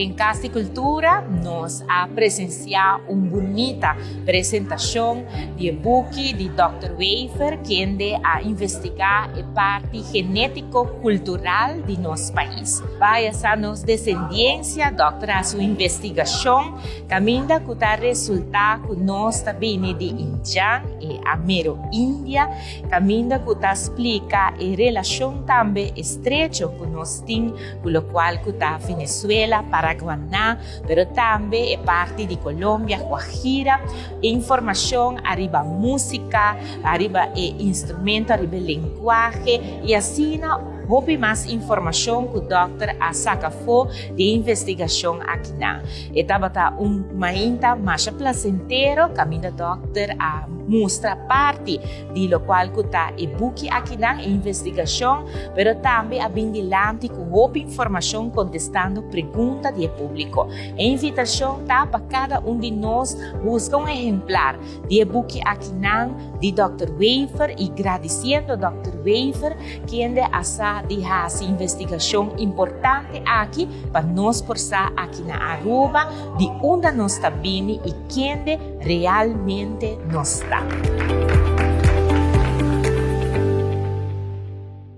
Den Cas di Cultura nos a presencia un bunita presentacion di e buki di Dòkter Wever kende a investiga e parti genetico cultural di nos pais. Baya sa nos descendiencia, Dòkter a haci un investigacion caminda cu ta resulta cu nos ta bini di Indian e Amero India, caminda cu ta splica e relacion tambe estrecho cu nos tin cu locual cu ta Venezuela, Paraguaná, pero tambe e parti di Colombia, Guajira. E informacion ariba musica, ariba e instrumento, ariba e lenguahe y asina hopi mas informacion cu dokter a saca afo di e investigacion akinan. E tabata un mainta masha placentero caminda dokter a mustra parti di locual cu ta e buki akinan, e investigacion, pero tambe a bin dilanti cu hopi informacion contestando pregunta di e publico. E invitacion ta pa cada un di nos busca un ehemplar di e buki akinan di Dòkter Wever y gradiciendo Dòkter Wever kende a sa di haci investigacion importante aki pa nos por sa aki na Aruba di unda nos ta bini y kende realmente nos ta.